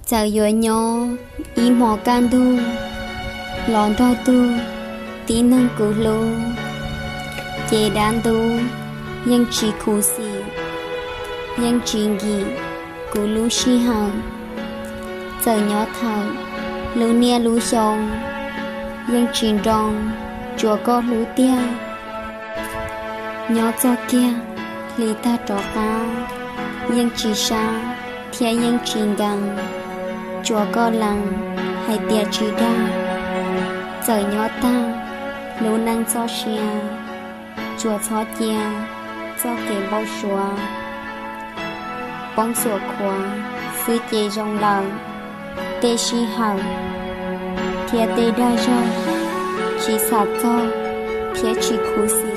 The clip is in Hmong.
Txawm yuav nyob ib hmo kaj ntug los nrog tug tib neeg kuv hlub, ces dav ntub yeej tsis khuv xim, yeej tsis nkim kuv lub sij hawm. Txawm nyob thawm lub niaj lub xyoo, yeej tsis nroo tsuas koj hlub tiag. Nyob txog kiag hli tag rov qab, yeej tsis sab thiab yeej tsis nkees, tsuas koj lees hais tias tsis dag. Txawm nyob tag lub neej txoj sia, tsuas txhob cia txoj kev npau suav poob xuam khuav xwb ces zoo lawm. Tej sij hawm thiab tej dag zog tsis xam txog thiab tsis khuv xim.